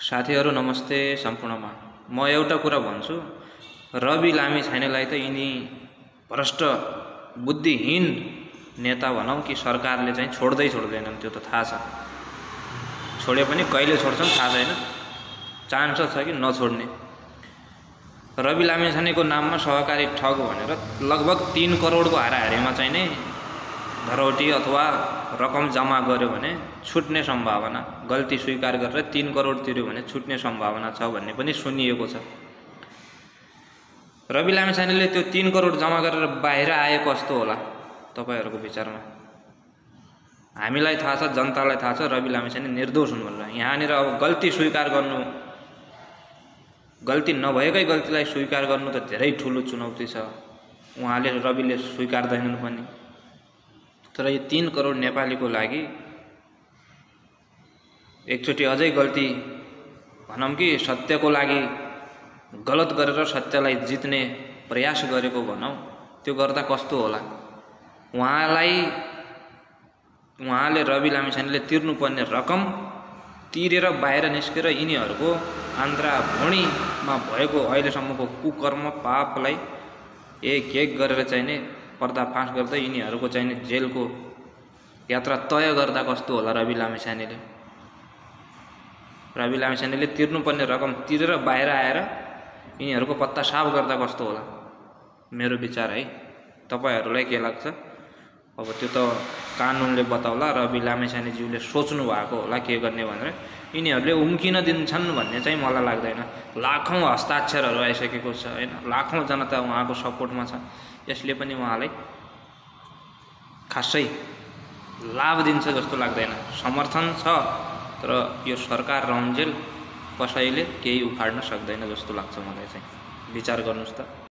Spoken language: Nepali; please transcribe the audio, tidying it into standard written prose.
साथीहरु नमस्ते सम्पूर्णमा। म एउटा कुरा भन्छु, रवि लामिछानेलाई त यिनी भ्रष्ट बुद्धिहीन नेता भनौं कि सरकारले चाहिँ छोड्दैनन्, त्यो त थाहा छ। छोडे पनि कहिले छोड्छन् थाहा छैन, चान्स छ कि नछोड्ने। रवि लामिछानेको नाममा सहकारी ठग भनेर लगभग 3 करोडको हाराहारीमा चाहिँ नै धरौटी अथवा रकम जम्मा गर्यो भने छुट्ने सम्भावना, गल्ती स्वीकार गरेर 3 करोड तिर्यो भने छुट्ने सम्भावना छ भन्ने पनि सुनिएको छ। रवि लामिछानेले त्यो 3 करोड जम्मा गरेर बाहिर आए कस्तो होला तपाईहरुको विचारमा? हामीलाई थाहा छ, जनतालाई थाहा छ रवि लामिछाने निर्दोष हुन् भनेर। यहाँनिर अब गल्ती स्वीकार गर्नु, गल्ती नभएकै गल्तीलाई स्वीकार गर्नु त धेरै ठूलो चुनौती छ। उहाँले रविले स्वीकार्दैनन् पनि। तर यो 3 करोड नेपालीको लागि एकचोटी अझै गल्ती भनौं कि सत्यको लागि गलत गरेर सत्यलाई जित्ने प्रयास गरेको भनौं, त्यो गर्दा कस्तो होला? उहाँले रवि लामिछानेले तिर्नुपर्ने रकम तिरेर बाहिर निस्केर यिनीहरुको आन्द्रा भुँडीमा भएको अहिलेसम्मको कुकर्म पापलाई एक गरेर चाहिँ नि पर्दाफास गर्दै यिनीहरुको चाहिँ नि जेलको यात्रा तय गर्दा कस्तो होला रवि लामिछानेले? रवि लामिछानेले तिर्नुपर्ने रकम तिरेर बाहिर आएर यिनीहरुको पत्ता साफ गर्दा कस्तो होला? मेरो विचार है। तपाईहरुलाई के लाग्छ? अब त्यो त कानुनले बताउला, रवि लामिछाने ज्यूले सोच्नु भएको होला के गर्ने भनेर। यिनीहरुले उम्किन दिन्छन् भन्ने चाहिँ मलाई लाग्दैन। लाखौं हस्ताक्षरहरु आइसकेको छ हैन, लाखौं जनता उहाँको सपोर्टमा छ। यसले पनि उहाँलाई खासै लाभ दिन्छ जस्तो लाग्दैन। समर्थन छ तर यो सरकार रन्जेल कसैले केही उखाड्न सक्दैन जस्तो लाग्छ मलाई चाहिँ। विचार गर्नुस् त।